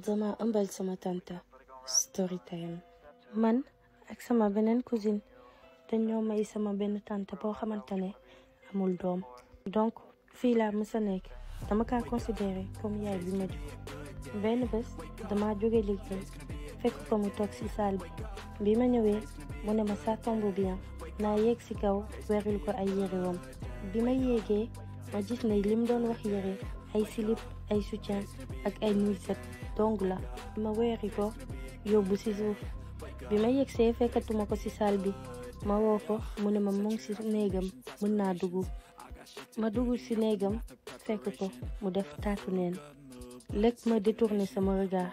dama ëmbal sama tante story time. Man ak sama beneen cousine dañoo may sama benn tante boo xamante ne amul doom. Donc fii laa mës a nekk dama kaa considéré comme yaay bi ma jur. Benn bés dama jóge liggéey fekk ko mu toog ci salle bi ma ñëwee mu ne ma ça tombe bien naa yéeg ci kaw weerul ko ay yérewam. bi ma yéegee ma gis ne lim doon wax yére ay slip ay soutien ak ay nuisette dong la. ma weeri ko yóbbu ci suuf bi ma yegsee fekkatuma ko ci salle bi ma woo ko mu ne ma mu ngi ci néegam mën naa dugg. ma dugg ci néegam fekk ko mu def taatu neen. lekk ma détourné sama regard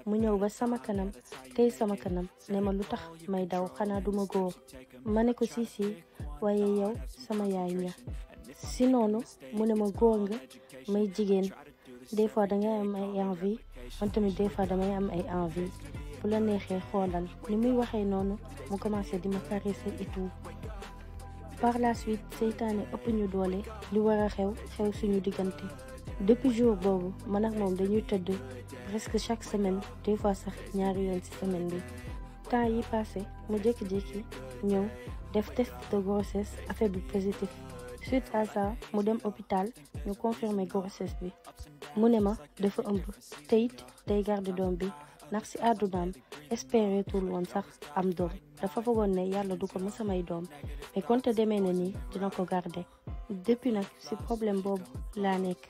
mu ñëw ba sama kanam tey sama kanam ne ma lu tax may daw xanaa duma góor. ma ne ko si waaye yow sama yaay nga. si noonu mu ne ma góor nga may jigéen des fois dangay am ay envie man tamit des fois damay am ay envie bu la neexee xoolal. ni muy waxee noonu mu commencé di ma caresser et tout. par la suite seytaane ëpp ñu doole li war a xew suñu diggante. depuis jour boobu man ak moom dañuy tëdd presque chaque semaine des fois sax ñaari yoon ci semaine bi. temps yi passé mu jékki-jékki ñëw def test de grossesse affaire bi positif. suite à ça mu dem hôpital ñu confirmer grossesse bi. mu ne ma dafa ëmb te it day garder doom bi ndax ci àddunaam espéré tul woon sax am doom. dafa foogoon ne yàlla du ko mës a may doom mais konte demee na nii dina ko garder. depuis nag ci problème boobu laa nekk.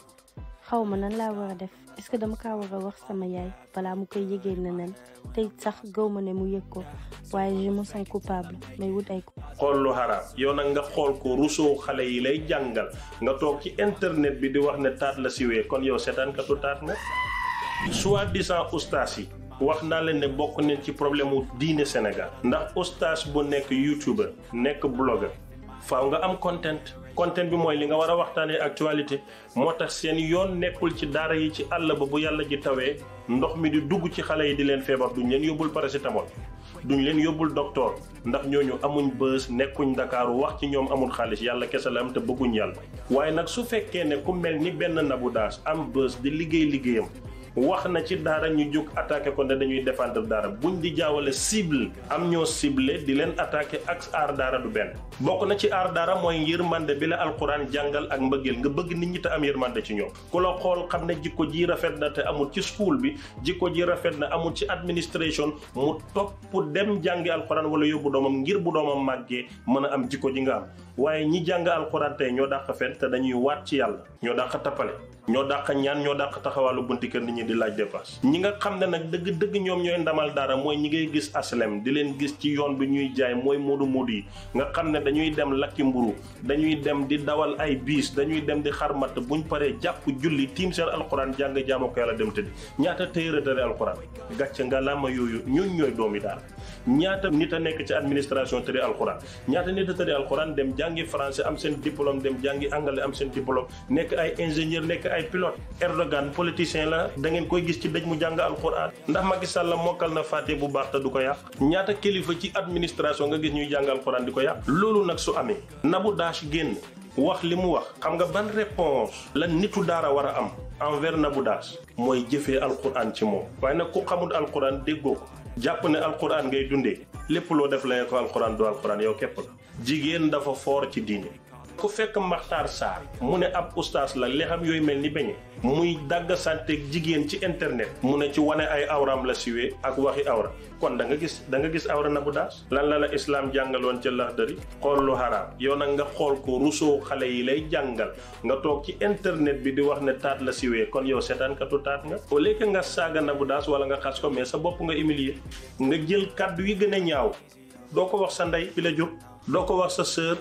xaw ma nan laa war a def est-ce que dama kaa war a wax sama yaay balaa mu koy yëgee neneen te it sax gaw ma ne mu yëg ko waaye je me sens coupable may wut ay. xool lu xaraam yow nag nga xool ko rusoo xale yi lay jàngal nga toog ci internet bi di wax ne taat la siwee kon yow seetaankatu taat nga. soi-disant ustaas yi wax naa leen ne bokk nañ ci problème mu diine Sénégal ndax ustaas bu nekk youtuber nekk blogger faaw nga am content bi mooy li nga war a waxtaanee actualité moo tax seen yoon nekkul ci daara yi ci àll ba bu yàlla ji tawee ndox mi di dugg ci xale yi di leen feebar duñ leen yóbbul paracétamol duñ leen yóbbul docteur ndax ñooñu amuñ bës nekkuñ Ndakaaru wax ci ñoom amul xaalis yàlla kese la am te bëgguñ yàlla. waaye nag su fekkee ne ku mel ni benn Nabou Dash am bës di liggéeyam wax na ci daara ñu jóg attaqué ko ne dañuy défendre daara buñ di jaawale cible am ñoo ciblé di leen attaqué ak aar daara du benn. bokk na ci aar daara mooy yërmande bi la alquran jàngal ak mbëggeel nga bëgg nit ñi te am yërmande ci ñoom ku la xool xam ne jikko ji rafet na te amul ci school bi jikko ji rafet na amul ci administration mu topp dem jàngi alquran wala yóbbu doomam ngir bu doomam màggee mën a am jikko ji nga am. waaye ñi jàng alquran tey ñoo dàq fen te dañuy waat ci yàlla ñoo dàq tappale ñoo dàq ñaan ñoo dàq taxawaalu bunti kër nit ñi di laaj dépasse. ñi nga xam ne nag dëgg ñoom ñooy ndamal dara mooy ñi ngay gis aslem di leen gis ci yoon bi ñuy jaay mooy moodu yi nga xam ne dañuy dem lakki mburu dañuy dem di dawal ay biis dañuy dem di xarmat buñ paree jàpp julli tiim seen alquran jàng jaamu ko yàlla dem tëddi ñaata téeratari alquran gàcce nga lama yooyu ñooñ ñooy doomi daara. ñaata nit a nekk ci administration tëri alquran ñaata nit a tëri alquran dem jàngi français am seen diplôme dem jàngi anglais am seen diplôme nekk ay ingénieur nekk ay pilote. Erdogan politicien la da ngeen koy gis ci dëj mu jàng alquran ndax Macky Sall mokkal na fàtte bu baax te du ko yàq. ñaata kilifa ci administration nga gis ñuy jàng alquran di ko yàq. loolu nag su amee Nabou Dash génn wax li mu wax xam nga ban réponse la nitu daara war a am envers Nabou Dash mooy jëfee alquran ci moom. waaye nag ku xamul alquran déggoo ko jàpp ne alquran ngay dundee lépp loo def la ko alquran du alquran yow képp la. jigéen dafa foor ci diine. ku fekk Makhtar Sarr mu ne ab ustaas la li xam yooyu mel ni beñe muy dagg santeeg jigéen ci internet mu ne ci wane ay awram la siwee ak waxi awra kon da nga gis awra Nabou Dash. lan la islam jàngaloon ca Laxdari xool lu xaraam yow nag nga xool ko rusoo xale yi lay jàngal nga toog ci internet bi di wax ne taat la siwee kon yow seetaankatu taat nga. au lieu que nga saaga Nabou Dash wala nga xas ko mais sa bopp nga humilier nga jël kàddu yi gën a ñaaw doo ko wax sa ndey bi la jur doo ko wax sa sœur.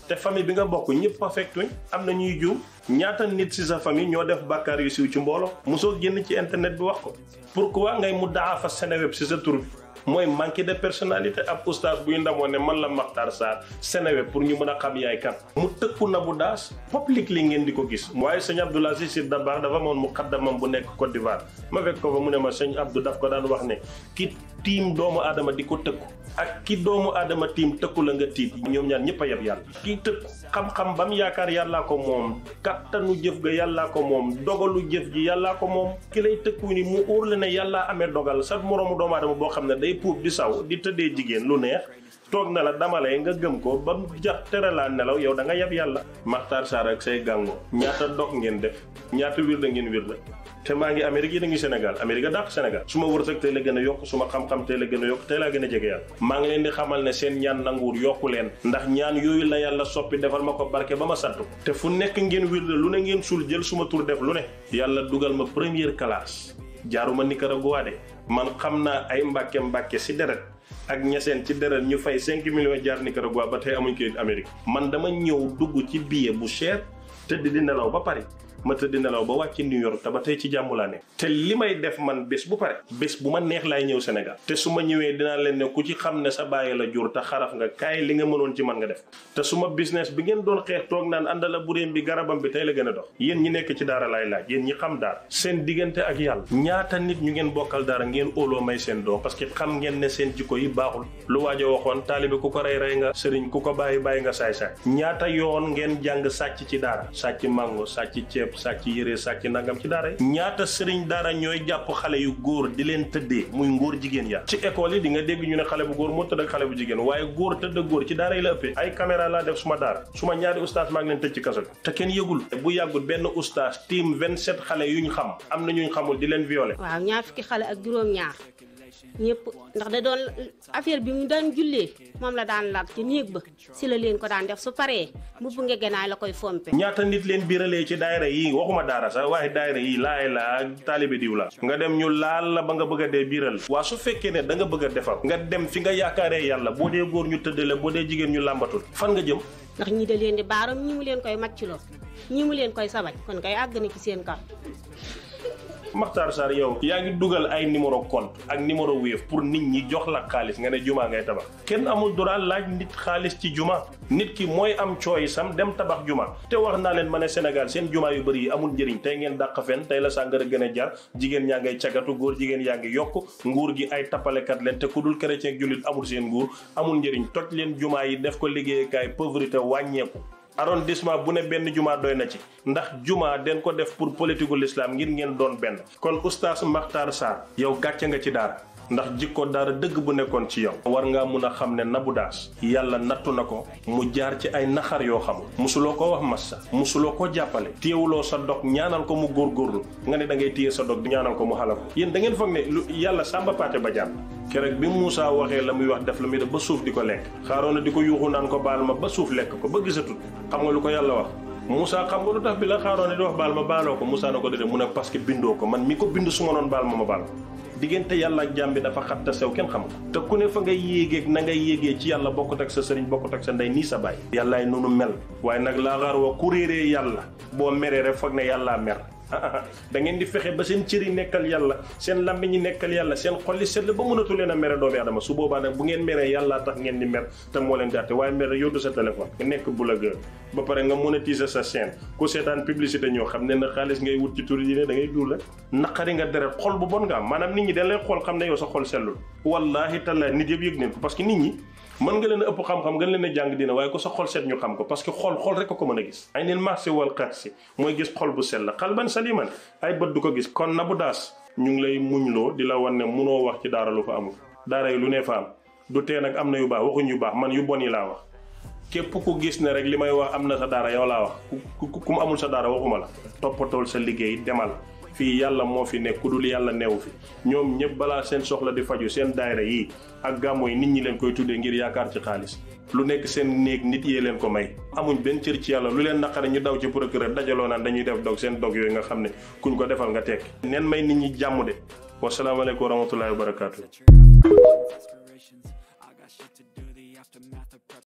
te famille bi nga bokk ñëpp perfectuñ am na ñuy juum ñaata nit ci sa famille ñoo def bàkkaar yu siiw ci mbooloo mosoo génn ci internet bi wax ko pourquoi ngay mu daa fa Seneweb ci sa tur bi mooy manque de personnalité ab oustaz buy ndamoo ne man la Makhtar Sarr Seneweb pour ñu mën a xam yaay kan mu tëkku Nabou Dash public li ngeen di ko gis waaye sëñ Abdoul Aziz Sy Dabakh dafa moon mu xaddamam bu nekk Côte d'Ivoire ma fekk ko fa mu ne ma sëñ Abdou daf ko daan wax ne ki tiim doomu aadama di ko tëkku ak ki doomu aadama tiim tëkku la nga tiit ñoom ñaar ñëpp a yab yàlla kii tëkku xam-xam bam yaakaar yàllaa ko moom kattanu jëf ga yàllaa ko moom dogalu jëf ji yàllaa ko moom ki lay tëkku ni mu óor la ne yàllaa amee dogal sa moroomu doomu aadama boo xam ne day puub di saw di tëddee jigéen lu neex toog na la damalee nga gëm ko ba mu jax tere laa nelaw yow da nga yab yàlla Makhtar Sarr ak say gàngoo ñaata dog ngeen def ñaata wirda ngeen wirda te maa ngi Amérique yi da ngi Sénégal Amérique dàq Sénégal su ma wërsëg tey la gën a yokk su ma xam-xam tey la gën a yokk tey laa gën a jege yàlla maa ngi leen di xamal ne seen ñaan nanguwul yokku leen ndax ñaan yooyu la yàlla soppi defal ma ko barke ba ma sant ko te fu nekk ngeen wirda lu ne ngeen suul jël suma tur def lu ne yàlla dugal ma première classe jaaruma Nicaragua de man xam naa ay mbàkke si deret ak ñeseen ci deret ñu fay 5 millions jaar Nicaragua ba tey amuñ ko Amérique man dama ñëw dugg ci billet bu cher tëdd di nelaw ba Paris ma tëdd nelaw ba wàcc New York te ba tey ci jàmm laa ne te li may def man bés bu pare bés bu ma neex laay ñëw Sénégal te su ma ñëwee dinaa leen ne ku ci xam ne sa bàyyi la jur te xaraf nga kaay li nga mënoon ci man nga def te suma business bi ngeen doon xeex toog naan àndala buréem bi garabam bi tey la gën a dox yéen ñi nekk ci daara laay laaj yéen ñi xam daara seen diggante ak yàlla ñaata nit ñu ngeen bokkal dara ngeen óoloo may seen doom parce que xam ngeen ne seen jikko yi baaxul lu waajo waxoon taalibe ku ko rey nga sëriñ ku ko bàyyi nga saay-saay ñaata yoon ngeen jàng sàcc ci daara sàcc mango sàcc ceeb sàcc yére ci nangam ci daara yi ñaata sëriñ daara ñooy jàpp xale yu góor di leen tëddee muy ngóor jigéen ya ci école yi di nga dégg ñu ne xale bu góor moo tëdd ak xale bu jigéen waaye góor tëdd ak góor ci daara yi la ëppee ay caméra laa def suma daara suma ñaari ustaas maa ngi leen tëj ci kaso bi te kenn yëgul bu yàggul benn ustaas tiim 27 xale yuñ xam am na ñuñ xamul di leen violé waaw ñaar fukki xale ak juróom-ñaar ñëpp ndax da doon affaire bi mu daan jullee moom la daan laal ci néeg ba si la leen ko daan def su paree mbubb ngegenaay la koy fompe ñaata nit leen biralee ci daayira yi waxuma daara sax waaye daayira yi laay laa taalibe diw la nga dem ñu laal la ba nga bëgg a dee biral waa su fekkee ne da nga bëgg a defar nga dem fi nga yaakaaree yàlla boo dee góor ñu tëddale boo dee jigéen ñu làmbatul fan nga jëm ndax ñi da leen di baaram ñi mu leen koy màccloo ñi mu leen koy sabaj kon kay àgg na ci seen kaw Makhtar Sarr yow yaa ngi dugal ay numéro compte ak numéro Wave pour nit ñi jox la xaalis nga ne juma ngay tabax kenn amul droit laaj nit xaalis ci juma nit ki mooy am choice am dem tabax juma te wax naa leen ma ne Sénégal seen juma yu bëri yi amul njëriñ tey ngeen dàq fen tey la sàngara gën a jar jigéen ñaa ngay cagatu góor jigéen yaa ngi yokk nguur gi ay tappalekat leen te ku dul chrétien ak jullit amul seen nguur amul njëriñ toj leen juma yi def ko liggéeykaay pauvreté wàññeeku arrondissement bu ne benn juma doy na ci ndax juma den ko def pour politiku l'islam ngir ngeen doon benn kon oustaz Makhtar Sarr yow gàcce nga ci daara ndax jikko daara dëgg bu nekkoon ci yow war ngaa mun a xam ne Nabou Dash yàlla nattu na ko mu jaar ci ay naxar yoo xamul musuloo ko wax massa musuloo ko jàppale téewuloo sa dog ñaanal ko mu góorgóorlu nga ne da ngay téye sa dog ñaanal ko mu xala ko yéen da ngeen foog ne lu yàlla Samba Paate Badiane keroog bi Moussa waxee la muy wax def la muy def ba suuf di ko lekk xaaroon na di ko yuuxu naan ko baal ma ba suuf lekk ko ba gisatul xam nga lu ko yàlla wax Moussa xam nga lu tax bi la xaaroon na di wax baal ma baaloo ko Moussa na ko déedéet mu ne parce que bindoo ko man mi ko bind su ma noon baal ma baal diggante yàlla ak jaam bi dafa xat te sew kenn xam ko te ku ne fa ngay yéegee na ngay yéegee ci yàlla bokkut ak sa sëriñ bokkut ak sa ndey nii sa baay yàllaay noonu mel waaye nag laa xaar wa ku réeree yàlla boo meree rek foog ne yàllaa mer da ngeen di fexe ba seen cër yi nekkal yàlla seen lammiñ ñi nekkal yàlla seen xol yi sell ba mënatu leen a mere doomu aadama su boobaa nag bu ngeen meree yàllaa tax ngeen di mer te moo leen di àtte waaye mere yóbbu sa téléphone nga nekk blogueur ba pare nga monétiser sa chaîne ku seetaan publicité ñoo xam ne na xaalis ngay wut ci tur yi ne da ngay duul rek naqari nga deret xol bu bon nga am maanaam nit ñi dañ lay xool xam ne yow sa xol sellul wallaahi taala nit yëpp yëg neen ko parce que nit ñi mën nga leen a ëpp xam-xam nga leen a jàng dina waaye ko sa xol set ñu xam ko parce que xol rek ko mën a gis ay nil marché wal xatsi mooy gis xol bu sell xalban saliman ay bët du ko gis kon Nabou Dash ñu ngi lay muñloo di la wan ne munoo wax ci daara lu fa amul daara yi lu ne fa am du tee nag am na yu baax waxuñ yu baax man yu bon yi laa wax képp ku gis ne rek li may wax am na sa daara yow laa wax ku mu amul sa daara waxuma la toppatool sa liggéey demal fii yàlla moo fi nekk ku dul yàlla neewu fi ñoom ñëpp balaa seen soxla di faju seen daayira yi ak gàmmo yi nit ñi leen koy tuddee ngir yaakaar ci xaalis lu nekk seen néeg nit yee leen ko may amuñ benn cër ci yàlla lu leen naqare ñu daw ci procureur dajaloo naan dañuy def dog seen dog yooyu nga xam ne kuñ ko defal nga tekki neen may nit ñi jàmm de wasalaamaaleykum wa rahmatullahi wa barakaatu.